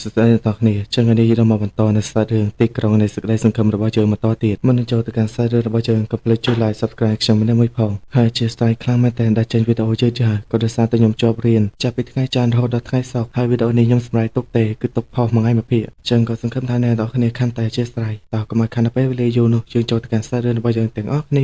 សួស្តីអ្នកទាំងអស់គ្នាចឹងថ្ងៃនេះយើងមកបន្តនៅសាច់រឿងទីក្រុងនៃសេចក្តីសង្ឃឹមរបស់យើងបន្តទៀតមុននឹងចូលទៅកាន់សាច់រឿងរបស់យើងកុំភ្លេចជួយ like Subscribe ខ្ញុំម្នាក់មួយផងហើយជាស្ទាយខ្លាំងមែនទែនដែលចេញវីដេអូយឺតយ៉ាវក៏ដោយសារតែខ្ញុំជាប់រៀនចាប់ពីថ្ងៃច័ន្ទរហូតដល់ថ្ងៃសុក្រហើយវីដេអូនេះខ្ញុំសម្រេចទុកទេគឺទុកផុសមួយថ្ងៃមួយភាគចឹងក៏សង្ឃឹមថាអ្នកទាំងអស់គ្នាខំតែអធ្យាស្រ័យតោះកុំឲ្យខានពេលវេលាយូរនោះយើងចូលទៅកាន់សាច់រឿងរបស់យើងទាំងអស់គ្ន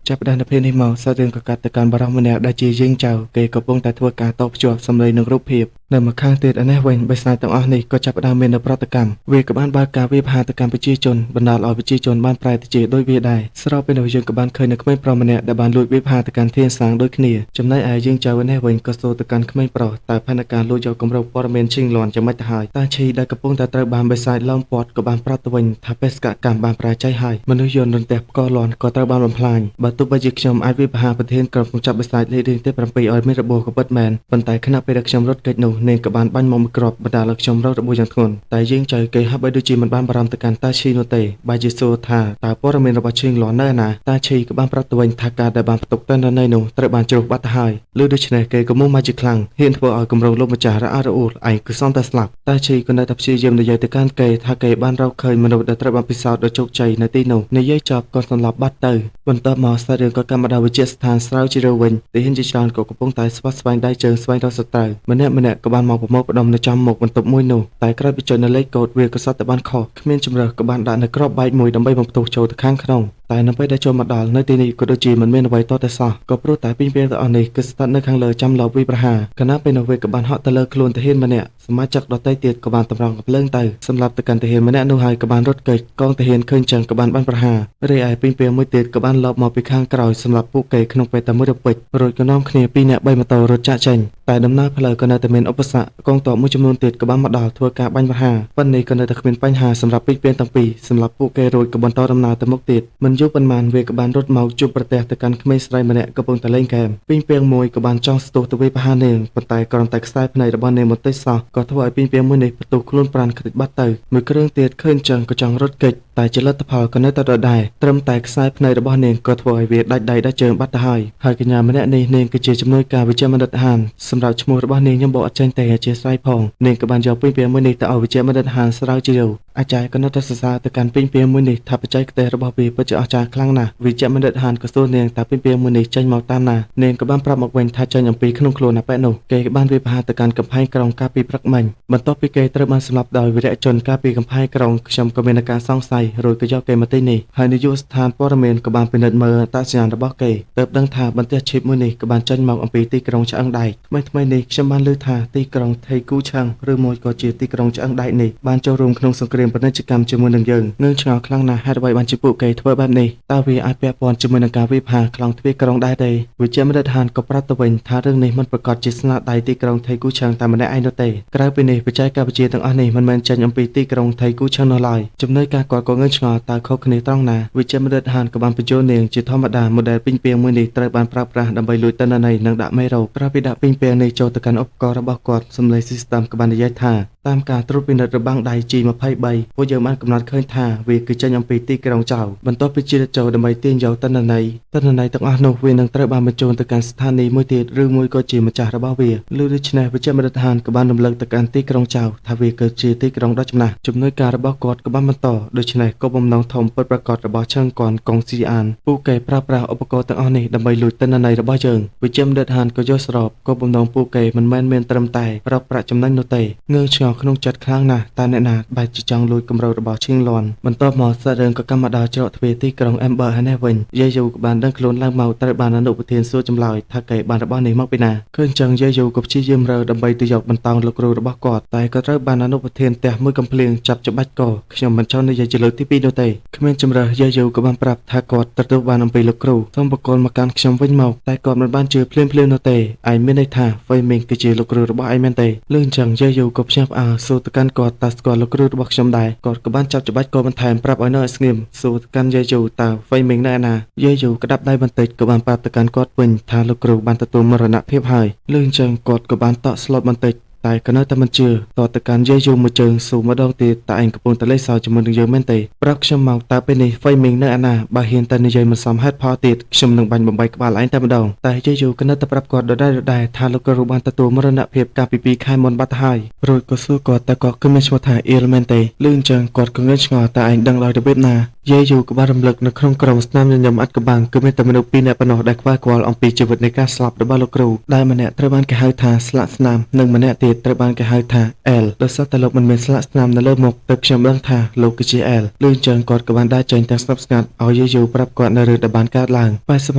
ាចាប់ផ្ដើមនៅពេលនេះមកសាច់រឿងក៏កាត់ទៅកាន់បរិសម្នាក់ដែលជាយើងចៅគេកំពុងតែធ្វើការតភ្ជាប់សម្លេងនឹងរូបភាពនៅម្ខាងទៀតឯនេះវិញបិសាចទាំងអស់នេះក៏ចាប់ផ្ដើមមាននូវប្រតិកម្មវាក៏បានបើកការវាយប្រហារទៅកាន់ប្រជាជនបណ្ដាលឲ្យប្រជាជនបានប្រែទៅជាដូចវាដែរស្របពេលនោះយើងក៏បានឃើញនៅក្មេងប្រុសម្នាក់ដែលបានលួចវាយប្រហារទៅកាន់ធានសាងដូចគ្នាចំណែកឯយើងចៅឯនេះវិញក៏សូរទៅកាន់ក្មេងប្រុសតើផែនការលួចយកគម្រោងព័ត៌មានឈីងលន់យ៉ាងម៉េចទៅហើយតាឈីដែលកំពុងតែត្រូវបានបិសាចឡោមព័ទ្ធក៏បានប្រាប់ទៅវិញថាបេសកកម្មបានប្រាជ័យហើយមនុស្សយន្តរន្ទះផ្កលន់ក៏ត្រូវបានបំផ្លាញបើទោះបីជាខ្ញុំអាចវាយប្រហារប្រធានក្រុមកម្ចាត់បិសាចលេខរៀងទី7ឲ្យមានរបួសក៏ពិតមែនប៉ុន្តែខណៈពេលដែលខ្ញុំរត់គេចនោះនាងក៏បានបាញ់មកមួយគ្រាប់បណ្ដាលឲ្យខ្ញុំរងរបួសយ៉ាងធ្ងន់តែយើងចៅគេហាក់បីដូចជាមិនបានបារម្ភទៅកាន់តាឈីនោះទេបែរជាសួរថាតើព័ត៌មានរបស់ឈៀងលន់នៅឯណាតាឈីក៏បានប្រាប់ទៅវិញថាការដែលបានផ្ទុកទិន្នន័យនោះត្រូវបានជ្រុះបាត់ទៅហើយឬដូច្នេះគេក៏មុំមកជាខ្លាំងហ៊ានធ្វើឲ្យគម្រោងលោកម្ចាស់រអាក់រអួលឯងគឺសមតែស្លាប់តាឈីក៏នៅតែព្យាយាមនិយាយទៅកាន់គេថាគេបានរកឃើញមនុស្សដែលត្រូវបានពិសោធន៍ដោយជោគជ័យនៅទីនោះនិយាយចប់ក៏សន្លប់បាត់ទៅបន្ទាប់មកសាច់រឿងក៏កម្មដល់វិទ្យាស្ថានស្រាវជ្រាវវិញទាហានជាច្រើនក៏កំពុងតែស្វះស្វែងដៃជើងស្វែងរកសត្រូវម្នាក់ម្នាក់ក៏បានមកប្រមូលផ្ដុំនៅចំមុខបន្ទប់មួយនោះតែក្រោយពីចុចនៅលេខកូដវាក៏សត្វតែបានខុសគ្មានជម្រើសក៏បានដាក់នៅក្របបែកមួយដើម្បីបំផ្ទុះចូលទៅខាងក្នុងតែនៅពេលដែលចូលមកដល់នៅទីនេះក៏ដូចជាមិនមានអ្វីតតែសោះក៏ព្រោះតែពីងពាងទាំងអស់នេះគឺស្ថិតនៅខាងលើចាំលបវិប្រហាខណៈពេលនោះវាក៏បានហក់ទៅលើខ្លួនទាហានម្នាក់សមាជិកដទៃទៀតក៏បានតម្រង់កំភ្លើងទៅសម្រាប់ទៅកាន់ទាហានម្នាក់នោះហើយក៏បានរត់គេចកងទាហានឃើញចឹងក៏បានបានប្រហាររីឯពីងពាងមួយទៀតក៏បានលបមកពីខាងក្រោយសម្រាប់ពួកគេក្នុងពេលតែមួយរពេចរួចក៏នាំគ្នាពីរនាក់បីម៉ូតូរត់ចាក់ចេញតែដំណើរផ្លូវក៏នៅតែមានឧបសគ្គកងទ័ពមួយចំនួនទៀតក៏បានមកដល់ធ្វើការបាញ់ប្រហារប៉ុន្តែក៏នៅតែគ្មានបញ្ហាសម្រាប់ពីងពាងទាំងពីរសម្រាប់ពួកគេរួចក៏បន្តដំណើរទៅមុខទៀតមិនយូរប៉ុន្មានវាក៏បានរត់មកជួបប្រទះទៅកាន់ក្មេងស្រីម្នាក់កំពុងតែលេងហ្គេមពីងពាងមួយក៏បានចង់ស្ទុះទៅវាយប្រហារនាងប៉ុន្តែគ្រាន់តែខ្សែភ្នែករបស់នាងបន្តិចសោះក៏ធ្វើឲ្យពីងពាងមួយនេះផ្ទុះខ្លួនប្រាណខ្ទេចបាត់ទៅមួយគ្រឿងទៀតឃើញចឹងក៏ចង់រត់គេចតែជាលទ្ធផលក៏នៅតែដដែលត្រឹមតែខ្សែភ្នែករបស់នាងក៏ធ្វើឲ្យវាដាច់ដៃដាច់ជើងបាត់ទៅហើយហើយកញ្ញាម្នាក់នេះនាងគឺជាជំនួយការវិជ្ជបណ្ឌិតហានសម្រាប់ឈ្មោះរបស់នាងខ្ញុំបកអត់ចេញទេអធិស្ឋានផងនាងក៏បានយកពីងពាងមួយនេះទៅឲ្យវិជ្ជបណ្ឌិតហានស្រាវជ្រាវអាចារ្យក៏នៅតែសរសើរទៅកាន់ពីងពាងមួយនេះថាបច្ចេកទេសរបស់វាពិតជាអស្ចារ្យខ្លាំងណាស់វិជ្ជបណ្ឌិតហានក៏សួរនាងថាពីងពាងមួយនេះចេញមកតាមណានាងក៏បានប្រាប់មកវិញថាចេញអំពីក្នុងខ្លួនអាប៉ែនោះគេក៏បានវាយប្រហារទៅកាន់កំផែងក្រុងកាលពីព្រឹកមិញបន្ទាប់ពីគេត្រូវបានសម្លាប់ដោយវីរៈជនកាលពីកំផែងក្រុងខ្ញុំក៏មានការសង្ស័យរួចក៏យកគេមកទីនេះហើយនាយកស្ថានព័ត៌មានក៏បានពិនិត្យមើលអត្តសញ្ញាណរបស់គេទើបដឹងថាបន្ទះឈីបមួយនេះក៏បានចេញមកអំពីទីក្រុងឆ្អឹងដែកថ្មីៗនេះខ្ញុំបានឮថាទីក្រុងថៃគូឆាំងឬមួយក៏ជាទីក្រុងឆ្អឹងដែកនេះបានចូលរួមក្នុងសង្គ្រាមពាណិជ្ជកម្មជាមួយនឹងយើងងឿងឆ្ងល់ខ្លាំងណាស់ហេតុអ្វីបានជាពួកគេធ្វើបែបនេះតើវាអាចពាក់ព័ន្ធជាមួយនឹងការវាយប្រហារខ្លោងទ្វារក្រុងដែរទេវិជ្ជបណ្ឌិតហានក៏ប្រាប់ទៅវិញថារឿងនេះមិនប្រកាសជាស្នាដៃទីក្រុងថៃគូឆាំងតែម្នាក់ឯងនោះទេក្រៅពីនេះបច្ចេកវិទ្យាទាំងអស់នេះមិនមែនចេញអំពីទីក្រុងថៃគូឆាំងនោះឡើយចំណុចការគាត់ក៏ងឿងឆ្ងល់តើខុសគ្នាត្រង់ណាវិជ្ជបណ្ឌិតហានក៏បានបញ្យល់នាងជាធម្មតាម៉ូដែលពីងពាងមួយនេះត្រូវបានប្រើប្រាស់ដើម្បីលួចទិន្នន័យនិងដាក់មេរោគក្រោយពីដាក់ពីងពាងនេះចូលទៅកាន់ឧបករណ៍របស់គាត់សម្លេង system ក៏បាននិយាយថាតាមការត្រួតពិនិត្យរបាំងដៃ G23 ពួកយើងបានកំណត់ឃើញថាវាគឺចេញអំពីទីក្រុងចៅបន្ទាប់ពីជាតិចូលដើម្បីទាញយកទិន្នន័យទិន្នន័យទាំងអស់នោះវានឹងត្រូវបានបញ្ជូនទៅកាន់ស្ថានីយ៍មួយទៀតឬមួយក៏ជាម្ចាស់របស់វាឬដូច្នេះវិជ្ជបណ្ឌិតហានក៏បានរំលឹកទៅកាន់ទីក្រុងចៅថាវាគឺជាទីក្រុងដ៏ចំណាស់ជំនួយការរបស់គាត់ក៏បានបន្តដូច្នេះគោលបំណងធំពិតប្រាកដរបស់ឆឹងកន់កុងស៊ីអានពួកគេប្រើប្រាស់ឧបករណ៍ទាំងអស់នេះដើម្បីលួចទិន្នន័យរបស់យើងវិជ្ជបណ្ឌិតហានក៏យល់ស្របគោលបំណងពួកគេមិនមែនមានត្រឹមតែរកប្រាក់ចំណេញនោះទេងឿងឆ្ងល់ក្នុងចិត្តខ្លាំងណាស់តើអ្នកណាបែរជាចង់លួចគម្រោងរបស់ឈៀងលន់បន្ទាប់មកសាច់រឿងក៏កម្មមកដល់ច្រកទ្វារទីក្រុង Amber ហើយនេះវិញយាយយូក៏បានដឹងខ្លួនឡើងមកត្រូវបានអនុប្រធានសួរចម្លើយថាគេបានរបស់នេះមកពីណាឃើញចឹងយាយយូក៏ព្យាយាមរើដើម្បីទៅយកបន្តោងលោកគ្រូរបស់គាត់តែក៏ត្រូវបានអនុប្រធានផ្ទះមួយកំភ្លៀងចាប់ច្បាច់កខ្ញុំមិនចង់និយាយជាលើកទី2នោះទេគ្មានជម្រើសយាយយូក៏បានប្រាប់ថាគាត់ទទួលបានអំពីលោកគ្រូសូមបកគលមកកាន់ខ្ញុំវិញមកតែគាត់មិនបានជឿភ្លាមៗនោះទេឯងមានន័យថាហ្វៃមីងគឺជាលោកគ្រូរបស់ឯងមែនទេលឺអញ្ចឹងយាយយូក៏ភ្ញាក់ផ្អើលសួរទៅកាន់គាត់តើស្គាល់លោកគ្រូរបស់ខ្ញុំដែរគាត់ក៏បានចាប់ច្បាច់កបន្ថែមប្រាប់ឲ្យនៅឲ្យស្ងៀមសួរទៅកាន់យាយយូតើហ្វៃមីងនៅឯណាយាយយូក្តាប់ដៃបន្តិចក៏បានប្រាប់ទៅកាន់គាត់វិញថាលោកគ្រូបានទទួលមរណភាពហើយលឺអញ្ចឹងគាត់ក៏បានតក់ស្លុតបន្តិច តែក៏នៅតែមិនជឿតទៅកាន់យាយយូមួយជើងស៊ូម្ដងទៀតតើឯងកំពុងតែលេងសើចជាមួយនឹងយើងមែនទេប្រាប់ខ្ញុំមកតើពេលនេះហ្វៃមីងនៅអាណាបើហ៊ានតែនិយាយមិនសមហេតុផលទៀតខ្ញុំនឹងបាញ់បំបីក្បាលឯងតែម្ដងតែយាយយូក៏នៅតែប្រាប់គាត់ដដែលៗថាលោកគ្រូបានទទួលមរណភាពកាលពី2ខែមុនបាត់ទៅហើយរួចក៏សួរគាត់តើគាត់គឺមានឈ្មោះថាអៀលមែនទេលឺអញ្ចឹងគាត់ក៏ងឿងឆ្ងល់តើឯងដឹងដោយរបៀបណាយាយយូក៏បានរំលឹកនៅក្នុងក្រុមស្នាមញញឹមអាចកំបាំងគឺមានតែមនុស្សពីរនាក់ប៉ុណ្ណោះដែលខ្វល់ខ្វល់អំពីជីវិតនៃការស្លាប់របស់លោកគ្រូដែលម្នាក់ត្រូវបានគេហៅថាស្លាកស្នាមនិងម្នាក់ទៀតត្រូវបានគេហៅថាអែលដោយសារតែលោកមិនមានស្លាកស្នាមនៅលើមុខទើបខ្ញុំដឹងថាលោកគឺជាអែលលឺអញ្ចឹងគាត់ក៏បានដើរចេញទាំងស្ងប់ស្ងាត់ឲ្យយាយយូប្រាប់គាត់នៅរឿងដែលបានកើតឡើង80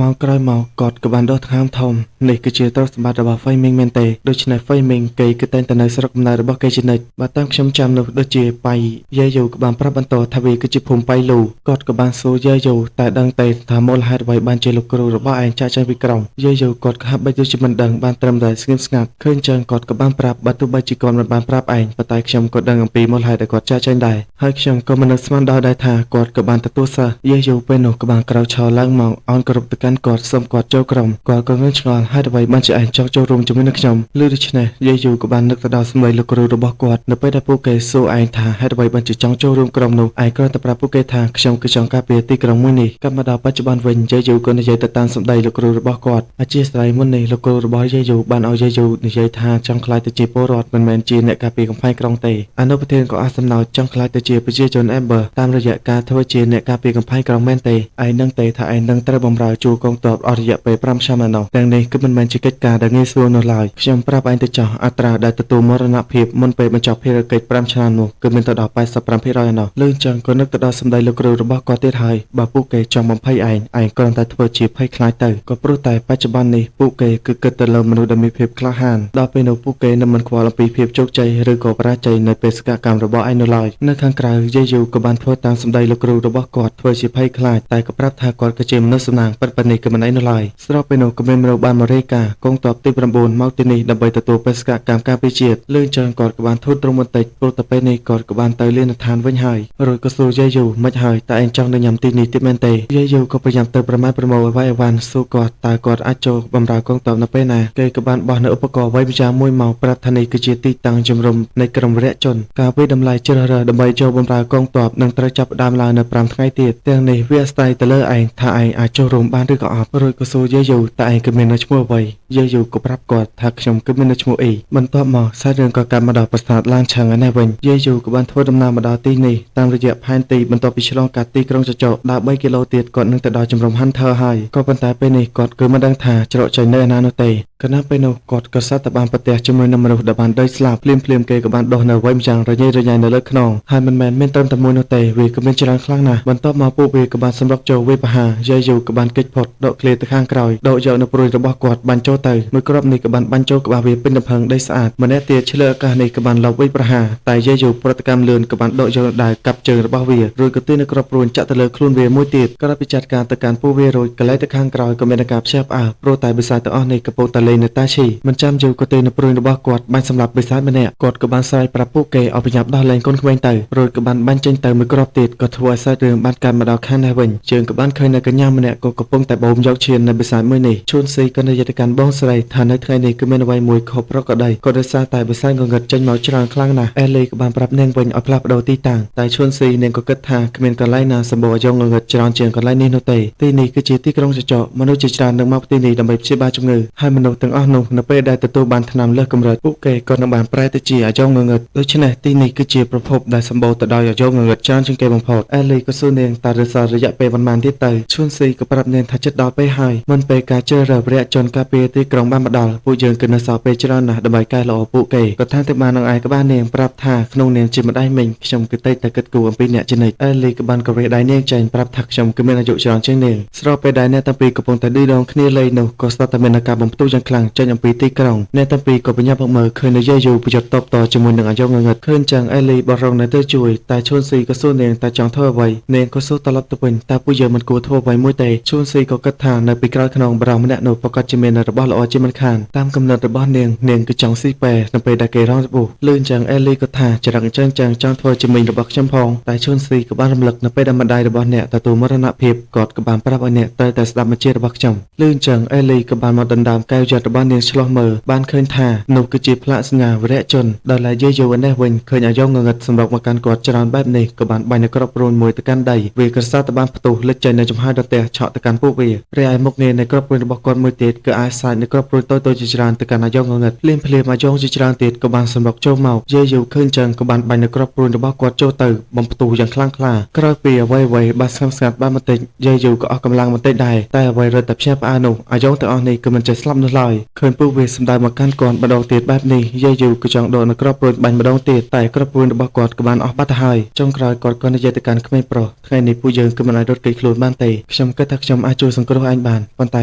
ម៉ោងក្រោយមកគាត់ក៏បានដុសដង្ហើមធំនេះគឺជាទ្រព្យសម្បត្តិរបស់ហ្វៃមីងមែនទេដូច្នេះហ្វៃមីងគេគឺតែងតែនៅស្រុកកំណើតរបស់គេជានិច្ចបើតាមខ្ញុំចាំនោះដូចជាប៉ៃយាយយូក៏បានប្រាប់បន្តថាវាគឺជាភូមិប៉ៃលូគាត់ក៏បានសួរយាយយូតែដឹងទេថាមូលហេតុអ្វីបានជាលោកគ្រូរបស់ឯងចាកចេញពីក្រុមយាយយូគាត់ក៏ហាក់បីដូចជាមិនដឹងបានត្រឹមតែស្ងៀមស្ងាត់ឃើញចឹងគាត់ក៏បានប្រាប់បើទោះបីជាគាត់មិនបានប្រាប់ឯងប៉ុន្តែខ្ញុំក៏ដឹងអំពីមូលហេតុដែលគាត់ចាកចេញដែរហើយខ្ញុំក៏មិននឹកស្មានដល់ដែរថាគាត់ក៏បានទទួលសិស្សយាយយូពេលនោះក៏បានក្រោកឈរឡើងមកអោនគោរពទៅកាន់គាត់សូមគាត់ចូលក្រុមគាត់ក៏ងឿងឆ្ងល់ហេតុអ្វីបានជាឯងចង់ចូលរួមជាមួយនឹងខ្ញុំឬដូច្នេះយាយយូក៏បាននឹកទៅដល់សម្ដីលោកគ្រូរបស់គាត់នៅពេលដែលពួកគេសួរឯងថាហេតុអ្វីបានជាចង់ចូលរួមក្រុមនោះឯងគ្រាន់តែប្រាប់ពួកគេថាខ្ញុំគឺចង់ការពារទីក្រុងមួយនេះកាប់មកដល់បច្ចុប្បន្នវិញយាយយូក៏និយាយទៅតាមសម្ដីលោកគ្រូរបស់គាត់អធិស្ឋានមុននេះលោកគ្រូរបស់យាយយូបានឲ្យយាយយូនិយាយថាចង់ក្លាយទៅជាពលរដ្ឋមិនមែនជាអ្នកការពារកំផែងក្រុងទេអនុប្រធានក៏អស់សំណោចចង់ក្លាយទៅជាប្រជាជន Amber តាមរយៈការធ្វើជាអ្នកការពារកំផែងក្រុងមែនទេឯងនឹងទេថាឯងនឹងត្រូវបម្រើជួរកងទ័ពអស់រយៈពេល5ឆ្នាំឯណោះទាំងនេះគឺមិនមែនជាកិច្ចការដែលងាយស្រួលនោះឡើយខ្ញុំប្រាប់ឯងទៅចោះអត្រាដែលទទួលមរណភាពមុនពេលបញ្ចប់ភារកិច្ច5ឆ្នាំនោះគឺមានទៅដល់85%ឯណោះលឺចឹងក៏នឹកទៅដល់សម្ដីលោកគ្រូរបស់គាត់ទៀតហើយបើពួកគេចង់បំភ័យឯងឯងគ្រាន់តែធ្វើជាភ័យខ្លាចទៅក៏ព្រោះតែបច្ចុប្បន្ននេះពួកគេគឺគិតទៅលើមនុស្សដែលមានភាពក្លាហានដល់ពេលនោះពួកគេនឹងមិនខ្វល់អំពីភាពជោគជ័យឬក៏បរាជ័យនៃបេសកកម្មរបស់ឯងនោះឡើយនៅខាងក្រៅយាយយូក៏បានធ្វើតាមសម្ដីលោកគ្រូរបស់គាត់ធ្វើជាភ័យខ្លាចតែក៏ប្រាប់ថាគាត់គឺជាមនុស្សសំណាងពិតៗនេះគឺមិនអីនោះឡើយស្របពេលនោះក៏មានមនុស្សបានមករាយការណ៍កងទ័ពទី9មកទីនេះដើម្បីទទួលបេសកកម្មការពារជាតិលឿនចឹងគាត់ក៏បានធូរទ្រង់បន្តិចព្រោះតែពេលនេះគាត់ក៏បានទៅលៀនឋានវិញហើយរួចក៏សួរយាយយូមិនហើយតែឯងចង់នៅញ៉ាំទីនេះទៀតមែនទេយាយយូក៏ប្រញាប់ទៅប្រម៉ែប្រមូលអ្វីអីវ៉ាន់សួរគាត់តើគាត់អាចចូលបម្រើកងទ័ពនៅពេលណាគេក៏បានបោះនៅឧបករណ៍អ្វីម្យ៉ាងមួយមកប្រាប់ថានេះគឺជាទីតាំងជំរំនៃក្រុមវរៈជនការវិតម្លៃជ្រើសរើសដើម្បីចូលបម្រើកងទ័ពនឹងត្រូវចាប់ផ្ដើមឡើងនៅ5ថ្ងៃទៀតទាំងនេះវាអាស្រ័យទៅលើឯងថាឯងអាចចូលរួមបានឬក៏អត់រួចក៏សួរយាយយូតើឯងគឺមាននៅឈ្មោះអ្វីយាយយូក៏ប្រាប់គាត់ថាខ្ញុំគឺមាននៅឈ្មោះអ៊ីបន្ទាប់មកសាច់រឿងក៏កាត់មកដល់ប្រាសាទឡានឆឹងឯនេះវិញយាយយូក៏បានធ្វើដំណើរមកដល់ទីនេះតាមរយៈផែនទីបន្ទាប់ពីឆ្លងកាត់ទីក្រុងចចកដើរ3គីឡូទៀតគាត់នឹងទៅដល់ជំរំ Hunter ហើយក៏ប៉ុន្តែពេលនេះគាត់គឺមិនដឹងថាច្រកចេញនៅឯណានោះទេខណៈពេលនោះគាត់ក៏សត្វតែបានប្រទះជាមួយនឹងមនុស្សដែលបានដេកស្លាប់ភ្លាមៗគេក៏បានដោះនៅអ្វីម្យ៉ាងរញ៉េរញ៉ៃនៅលើខ្នងហើយមិនមែនមានត្រឹមតែមួយនោះទេវាក៏មានច្រើនខ្លាំងណាស់បន្ទាប់មកពួកវាក៏បានសម្រុកចូលវាយប្រហារយាយយូក៏បានគេចផុតដកឃ្លាទៅខាងក្រោយដកយកនៅព្រួយរបស់គាត់បាញ់ចូលទៅមួយគ្រាប់នេះក៏បានបាញ់ចូលក្បាលវាពេញទំហឹងដីស្អាតម្នាក់ទៀតឆ្លើឱកាសនេះក៏បានលបវាយប្រហារតែយាយយូប្រតិកម្មលឿនក៏បានដកយកដាវកាប់ជើងរបស់វារួចក៏ទាញនៅគ្រាប់ព្រួញចាក់ទៅលើខ្លួនវាមួយទៀតក្រោយពីចាត់ការទៅកាន់ពួកវារួចកលែកទៅខាងក្រោយក៏មានការភ្ញាក់ផ្អើលព្រោះតែបិសាចទាំងអស់នេះកំពុងតែលេងនៅតាឈីមិនចាំយូរក៏ទេនៅព្រួញរបស់គាត់បាញ់សម្លាប់បិសាចម្នាក់គាត់ក៏បានស្រែកប្រាប់ពួកគេឲ្យប្រញាប់ដោះលែងកូនក្មេងទៅរួចក៏បានបាញ់ចេញទៅមួយគ្រាប់ទៀតក៏ធ្វើឲ្យសាច់រឿងបានកាត់មកដល់ខាងនេះវិញជើងក៏បានឃើញនៅកញ្ញាម្នាក់ក៏កំពុងតែបូមយកឈាមនៅបិសាចមួយនេះឈួនស៊ីក៏និយាយទៅកាន់បងស្រីថានៅថ្ងៃនេះគឺមានអ្វីមួយខុសប្រក្រតីក៏ដោយសារតែបិសាចងងឹតចេញមកច្រើនខ្លាំងណាស់អេលីក៏បានប្រាប់នាងវិញឲ្យផ្លាស់ប្ដូរទីតាំងតែឈួនស៊ីនាងក៏គិតថាគ្មានកន្លែងណាសម្បូរអាយ៉ងងងឹតច្រើនជាងកន្លែងនេះនោះទេទីនេះគឺជាទីក្រុងចចកមនុស្សជាច្រើននឹងមកទីនេះដើម្បីព្យាបាលជំងឺហើយមនុស្សទាំងអស់នោះនៅពេលដែលទទួលបានថ្នាំលើសកម្រិតពួកគេក៏នឹងបានប្រែទៅជាអាយ៉ងងងឹតដូច្នេះទីនេះគឺជាប្រភពដែលសម្បូរទៅដោយអាយ៉ងងងឹតច្រើនជាងគេបំផុតអេលីក៏សួរនាងតើរក្សារយៈពេលប៉ុន្មានទៀតទៅឈួនស៊ីក៏ប្រាប់នាងថាជិតដល់ពេលហើយមុនពេលការជ្រើសរើសវរៈជនការពារទីក្រុងបានមកដល់ពួកយើងគឺនៅសល់ពេលច្រើនណាស់ដើម្បីកែលម្អពួកគេក៏ថាទៅបាននឹងឯងក៏បាននាងប្រាប់ថាក្នុងនាមជាម្ដាយមីងខ្ញុំគឺតែគិតគូរអំពីអ្នកជានិច្ចអេលីក៏បានក៏វេដៃនាងចេញប្រាប់ថាខ្ញុំគឺមានអាយុច្រើនជាងនាងស្របពេលដែលអ្នកទាំងពីរកំពុងតែឌឺដងគ្នាលេងនោះក៏ស្ទើរតែមានការបំផ្ទុះយ៉ាងខ្លាំងចេញអំពីទីក្រុងអ្នកទាំងពីរក៏បញ្ញាប់មកមើលឃើញនៅយាយយូប្រយុទ្ធតបតជាមួយនឹងអាយ៉ងងងឹតឃើញចឹងអេលីបរងនៅទៅជួយតែឈួនស៊ីក៏សួរនាងតែចង់ធ្វើអ្វីនាងក៏សួរត្រឡប់ទៅវិញតើពួកយើងមិនគួរធ្វើអ្វីមួយទេឈួនស៊ីក៏គិតថានៅពីក្រោយខ្នងបរិសម្នាក់នោះប្រកាសជាមានរបស់ល្អជាមិនខានតាមកំណត់របស់នាងនាងគឺចង់ស៊ីប៉ែនៅពេលដែលគេរងរបួសលឿនចឹងអេលីក៏ថាចរិតចឹងចឹងចង់ធ្វើជាមីងរបស់ខ្ញុំផងតែឈួនស៊ីក៏បានរំលឹកនៅពេលដែលម្ដាយរបស់អ្នកទទួលមរណភាពគាត់ក៏បានប្រាប់ឲ្យអ្នកត្រូវតែស្ដាប់បញ្ជារបស់ខ្ញុំលឿនចឹងអេលីក៏បានមកដណ្ដើមកែវយ័ន្តរបស់នាងឆ្លោះមើលបានឃើញថានោះគឺជា ផ្លាកសញ្ញាវីរៈជនដោយឡែកយាយយូឯនេះវិញឃើញអាយ៉ងងងឹតសម្រុកមកកាន់គាត់ច្រើនបែបនេះក៏បានបាញ់នៅគ្រាប់ព្រួញមួយទៅកាន់ដីវាក្រសាតបានផ្ទុះលេចចេញនៅចំហាយរន្ទះឆក់ទៅកាន់ពួកវារីឯមុខងារនៃគ្រាប់ព្រួញរបស់គាត់មួយទៀតគឺអាចសាចនៅគ្រាប់ព្រួញតូចៗជាច្រើនទៅកាន់អាយ៉ងងងឹតភ្លាមភ្លាមអាយ៉ងជាច្រើនទៀតក៏បានសម្រុកចូលមកយាយយូឃើញចឹងក៏បានបាញ់នៅគ្រាប់ព្រួញរបស់គាត់ចូលទៅបំផ្ទុះយ៉ាងខ្លាំងក្លាក្រោយពីអ្វីៗបានស្ងប់ស្ងាត់បានបន្តិចយាយយូក៏អស់កម្លាំងបន្តិចដែរតែអ្វីរត់តែភ្ញាក់ផ្អើលនោះអាយ៉ងទាំងអស់នេះគឺមិនចេះស្លាប់នោះឡើយឃើញពួកវាសម្ដៅមកកាន់គាត់ម្ដងទៀតបែបនេះយាយយូក៏ចង់ដកនៅគ្រាប់ព្រួញបាញ់ម្ដងទៀតតែគ្រាប់ព្រួញរបស់គាត់ក៏បានអស់បាត់ទៅហើយចុងក្រោយគាត់ក៏និយាយទៅកាន់ក្មេងប្រុសថ្ងៃនេះពួកយើងគឺមិនអាចរត់គេចខ្លួនបានទេខ្ញុំគិតថាខ្ញុំអាចជួយសង្គ្រោះឯងបានប៉ុន្ត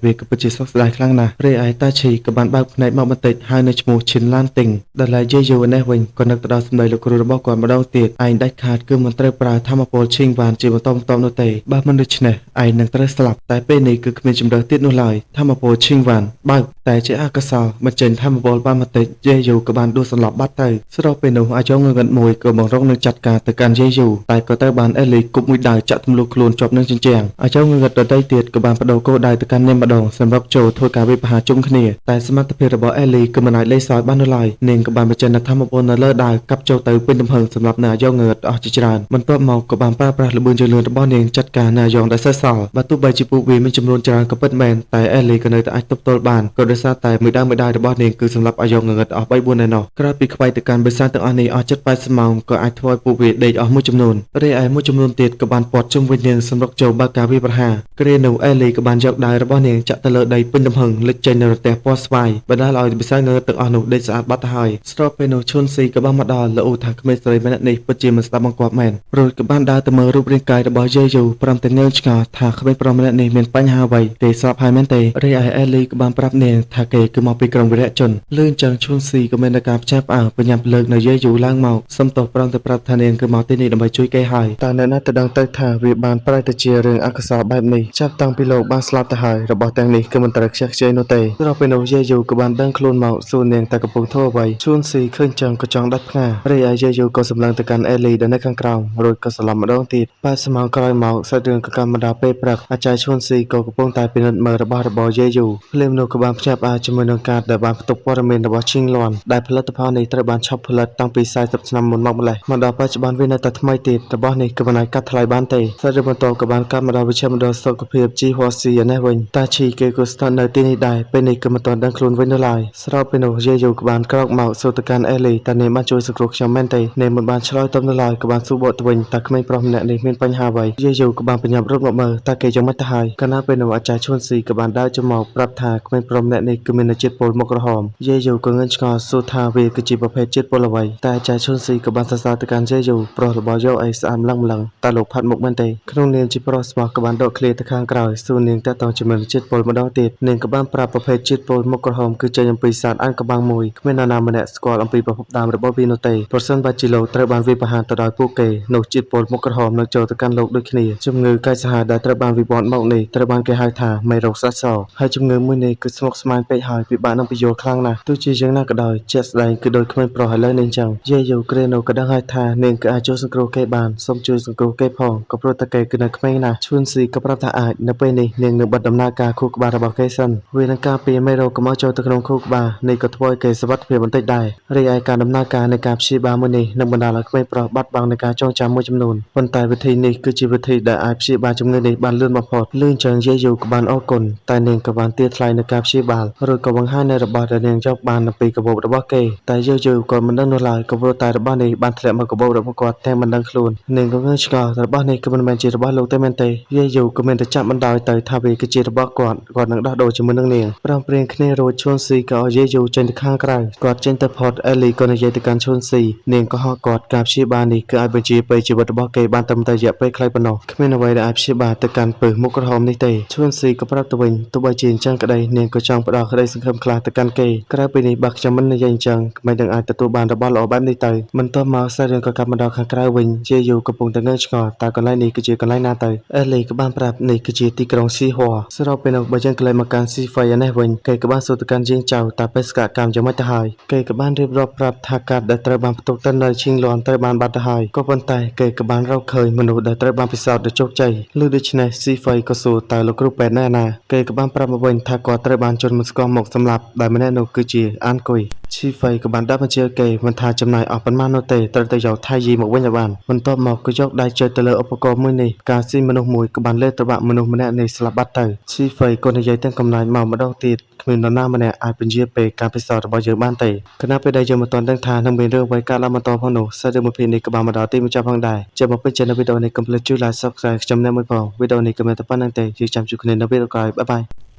ែវាក៏ពិតជាសោកស្ដាយខ្លាំងណាស់រីឯតាឈីក៏បានបើកភ្នែកមកបន្តិចហើយនៅឈ្មោះឈិនឡានទីងដល់ឡែកយាយយូឯនេះវិញក៏នឹកទៅដល់សម្ដីលោកគ្រូរបស់គាត់ម្ដងទៀតឯងដាច់ខាតគឺមិនត្រូវប្រើធម្មពលឈីងវ៉ានជាបន្តបន្ទាប់នោះទេបើមិនដូច្នេះឯងនឹងត្រូវស្លាប់តែពេលនេះគឺគ្មានជម្រើសទៀតនោះឡើយធម្មពលឈីងវ៉ានបើកតែជាអកុសលបញ្ចេញធម្មពលបានបន្តិចយាយយូក៏បានដួលសន្លប់បាត់ទៅស្របពេលនោះអាយ៉ងងងឹតមួយក៏បង្រុងនឹងចាត់ការទៅកាន់យាយយូតែក៏ត្រូវបានអេលីគប់មួយដាវចាក់ទម្លុះខ្លួនជាប់នឹងជញ្ជាំងអាយ៉ងងងឹតដទៃទៀតក៏បានបដូរគោលដៅទៅកាន់នាងម្ដងសម្រាប់ចូលធ្វើការវិបហាជុំគ្នាតែសមត្ថភាពរបស់អេលីក៏មិនអាចលេងសើចបាននោះឡើយនាងក៏បានបញ្ចេញធម្មពលនៅលើដាវកាប់ចូលទៅពេញទំហឹងសម្រាប់នៅអាយ៉ងងងឹតអស់ជាច្រើនបន្ទាប់មកក៏បានប្រើប្រាស់ល្បឿនជឿនលឿនរបស់នាងចាត់ការនៅអាយ៉ងដែលសេសសល់បើទោះបីជាពួកវាមានចំនួនច្រើនក៏ពិតមែនតែអេលីក៏នៅតែអាចទប់ទល់បានក៏ដោយសារតែមួយដាវមួយដាវរបស់នាងគឺសម្រាប់អាយ៉ងងងឹតអស់3 4ឯណោះក្រោយពីខ្វាយទៅកាន់បិសាចទាំងអស់នេះអស់ជិត80ម៉ោងក៏អាចធ្វើឲ្យពួកវាដេកអស់មួយចំនួនរីឯមួយចំនួនទៀតក៏បានព័ទ្ធជុំវិញនាងសម្រុកចូលបើកការវាយប្រហារគ្រានោះអេលីក៏បានយកដាវរបស់នាងចាក់ទៅលើដីពេញទំហឹងលិចចេញនៅរន្ទះពណ៌ស្វាយបណ្ដាលឲ្យបិសាចងងឹតទាំងអស់នោះដេកស្អាតបាត់ទៅហើយស្របពេលនោះឈុនស៊ីក៏បានមកដល់ល្អូថាក្មេងស្រីម្នាក់នេះពិតជាមិនស្ដាប់បង្គាប់មែនរួចក៏បានដើរទៅមើលរូបរាងកាយរបស់យាយយូព្រមទាំងងើឆ្ងល់ថាក្មេងប្រុសម្នាក់នេះមានបញ្ហាអ្វីគេស្លាប់ហើយមែនទេរីឯអេលីក៏បានប្រាប់នាងថាគេគឺមកពីក្រុមវីរៈជនលឿនចឹងឈុនស៊ីក៏មានការផ្ឆេះផ្អើលបញ្ញាប់លើកនៅយាយយូឡើងមកសុំទោសព្រមតែប្រាប់ថានាងគឺមកទីនេះដើម្បីជួយគេហើយតើអ្នកណាទៅដឹងទៅថាវាបានប្រែទៅជារឿងអកុសលបែបនេះចាប់តាំងពីលោកបានស្លាប់ទៅហើយរបស់ទាំងនេះគឺមិនត្រូវខ្ជះខ្ជាយនោះទេស្របពេលនោះយាយយូក៏បានដឹងខ្លួនមកសួរនាងតែកំពុងធ្វើអ្វីឈុនស៊ីឃើញចឹងក៏ចង់ដាច់ផ្ងារីឯយាយយូក៏សម្លឹងទៅកាន់អេលីដែលនៅខាងក្រោមរួចក៏សន្លប់ម្ដងទៀត80ម៉ោងក្រោយមកសាច់រឿងក៏កាន់មកដល់ពេលព្រឹកអាចារ្យឈុនស៊ីក៏កំពុងតែពិនិត្យមើលរបស់របរយាយយូភ្លាមនោះក៏បានភ្ញាក់ផ្អើលជាមួយនឹងកាតដែលបានផ្ទុកព័ត៌មានរបស់ឈីងលន់ដែលផលិតផលនេះត្រូវបានឆប់ផលិតតាំងពី40ឆ្នាំមុនមកម្លេះមកដល់បច្ចុប្បន្នវានៅតែថ្មីទៀតរបស់នេះក៏មិនអាចកាត់ថ្លៃបានទេសាច់រឿងបន្តក៏បានកាត់មកដល់វិជ្ជមណ្ឌលសុខភាពជីហួស៊ីឯនេះវិញតាឈីគេក៏ស្ថិតនៅទីនេះដែរពេលនេះក៏មិនទាន់ដឹងខ្លួនវិញនៅឡើយស្របពេលនោះយាយយូក៏បានក្រោកមកសួរទៅកាន់អេលីតើនាងបានជួយសង្គ្រោះខ្ញុំមែនទេនាងមិនបានឆ្លើយតបនៅឡើយក៏បានសួរបកទៅវិញតើក្មេងប្រុសម្នាក់នេះមានបញ្ហាអ្វីយាយយូក៏បានបញ្ញាប់រត់មកមើលតើគេយ៉ាងម៉េចទៅហើយកាលណាពេលនោះអាចារ្យឈុនស៊ីក៏បានដើរចូលមកប្រាប់ថាក្មេងប្រុសម្នាក់នេះគឺមានជាតិពុលមុខក្រហមយាយយូក៏ងឿនឆ្ងល់សួរថាវាគឺជាប្រភេទជាតិពុលអ្វីតែអាចារ្យឈុនស៊ីក៏បានសរសើរទៅកាន់យាយយូប្រុសរបស់យកអីស្អាតម្លឹងម្លឹងតើលោកផាត់មុខមែនទេក្នុងនាមជាប្រុសស្មោះក៏បានដកឃ្លាទៅខាងក្រោយសួរនាងតើតជាមួយជាតិពុលម្ដងទៀតនាងក៏បានប្រាប់ប្រភេទជាតិពុលមុខក្រហមគឺចេញអំពីសត្វអានកំបាំងមួយគ្មាននរណាម្នាក់ស្គាល់អំពីប្រភពដើមរបស់វានោះទេប្រសិនបើជាលោកត្រូវបានវាយប្រហារទៅដោយពួកគេនោះជាតិពុលមុខក្រហមនឹងចូលទៅកាន់លោកដូចគ្នាជំងឺកាចសាហាវដែលត្រូវបានវិវត្តមកនេះត្រូវបានគេហៅថាមេរោគសាច់សហើយជំងឺមួយនេះគឺស្មុគស្មាញពេកហើយពិបាកនឹងពន្យល់ខ្លាំងណាស់ទោះជាយ៉ាងណាក៏ដោយជាក់ស្ដែងគឺដោយក្មេងប្រុសឥឡូវនេះអញ្ចឹងយាយយូគ្រានោះក៏ដឹងហើយថានាងគឺអាចជួយសង្គ្រោះគេបានសូមជួយសង្គ្រោះគេផងក៏ព្រោះតែគេគឺនៅក្មេងណាស់ឈួនស៊ីក៏ប្រាប់ថាអាចនៅពេលនេះនាងនឹងបិទដំណើរការខួរក្បាលរបស់គេសិនវានឹងការពារមេរោគកុំឲ្យចូលទៅក្នុងខួរក្បាលនេះក៏ធ្វើឲ្យគេសុវត្ថិភាពបន្តិចដែររីឯការដំណើរការនៃការព្យាបាលមួយនេះនឹងបណ្ដាលឲ្យក្មេងប្រុសបាត់បង់នៃការចងចាំមួយចំនួនប៉ុន្តែវិធីនេះគឺជាវិធីដែលអាចព្យាបាលជំងឺនេះបានលឿនបំផុតលឿនចឹងយាយយូក៏បានអរគុណតែនាងក៏បានទារថ្លៃនៅការព្យាបាលរួចក៏បង្ហាញនៅរបស់ដែលនាងយកបានពីកាបូបរបស់គេតែយាយយូក៏មិនដឹងនោះឡើយក៏ព្រោះតែរបស់នេះបានធ្លាក់មកកាបូបរបស់គាត់ទាំងមិនដឹងខ្លួននាងក៏ងឿឆ្ងល់របស់នេះក៏មិនមែនជារបស់លោកទេមែនទេយាយយូក៏មានតែចាប់បណ្ដោយទៅថាវាគឺជារបស់គាត់គាត់នឹងដោះដូរជាមួយនឹងនាងព្រមព្រៀងគ្នារួចឈុនស៊ីក៏ឲ្យយាយយូចេញទៅខាងក្រៅគាត់ចេញទៅផុតអេលីក៏និយាយទៅកាន់ឈុនស៊ីនាងក៏ហៅគាត់ការព្យាបាលនេះគឺអាចបញ្ជាពេលជីវិតរបស់គេបានត្រឹមតែរយៈពេលខ្លីប៉ុណ្ណោះគ្មានអ្វីដែលអាចព្យាបាលទៅកាន់ពឹសមុខក្រហមនេះទេឈុនស៊ីក៏ប្រាប់ទៅវិញទោះបីជាអញ្ចឹងក្តីនាងក៏ចង់ផ្ដល់ក្តីសង្ឃឹមខ្លះទៅកាន់គេក្រៅពីនេះបើខ្ញុំមិននិយាយអញ្ចឹងមិននឹងអាចទទួលបានរបស់ល្អបែបនេះទៅបន្ទាប់មកសាច់រឿងក៏កាត់មកដល់ខាងក្រៅវិញយាយយូកំពុងតែងឿងឆ្ងល់តើកន្លែងនេះគឺជាកន្លែងណាទៅអេលីក៏បានប្រាប់នេះគឺជាទីក្រុងស៊ីហួរស្របពេលនោះបើយើងក្លែងមកកាន់ស៊ីហ្វៃឯនេះវិញគេក៏បានសួរទៅកាន់ជាងចៅតើបេសកកម្មយ៉ាងម៉េចទៅហើយគេក៏បានរៀបរាប់ប្រាប់ថាកាតដែលត្រូវបានផ្ទុកទៅនៅឈីងលន់ត្រូវបានបាត់ទៅហើយក៏ប៉ុន្តែគេក៏បានរកឃើញមនុស្សដែលត្រូវបានពិសោធន៍ដោយជោគជ័យឬដូច្នេះស៊ីហ្វៃក៏សួរតើលោកគ្រូពេទ្យនៅណាគេក៏បានប្រាប់មកវិញថាគាត់ត្រូវបានជនមិនស្គាល់មុខសម្លាប់ដែលម្នាក់នោះគឺជាអានកូ អង្គុយឈីហ្វៃក៏បានដាក់បញ្ជាគេមិនថាចំណាយអស់ប៉ុន្មាននោះទេត្រូវតែយកថៃយីមកវិញឲ្យបានបន្ទាប់មកក៏យកដៃចុចទៅលើឧបករណ៍មួយនេះការស៊ីមនុស្សមួយក៏បានលេត្របាក់មនុស្សម្នាក់នេះស្លាប់បាត់ទៅឈីហ្វៃក៏និយាយទាំងកំណាចមកម្ដងទៀតគ្មាននរណាម្នាក់អាចពន្យាពេលការពិសោធន៍របស់យើងបានទេខណៈពេលដែលយើងមិនទាន់ដឹងថានឹងមានរឿងអ្វីកើតឡើងបន្តផងនោះសាច់រឿងមួយភាគនេះក៏បានមកដល់ទីបញ្ចប់ផងដែរចាំមកពេញចិត្តនៅវីដេអូនេះកុំភ្លេចជួយ like Subscribe ខ្ញុំម្នាក់មួយផងវីដេអូនេះក៏មានតែប៉ុណ្្នឹងទេយើងចាំជួបគ្នានៅវីដេអូក្រោយបាយបាយ។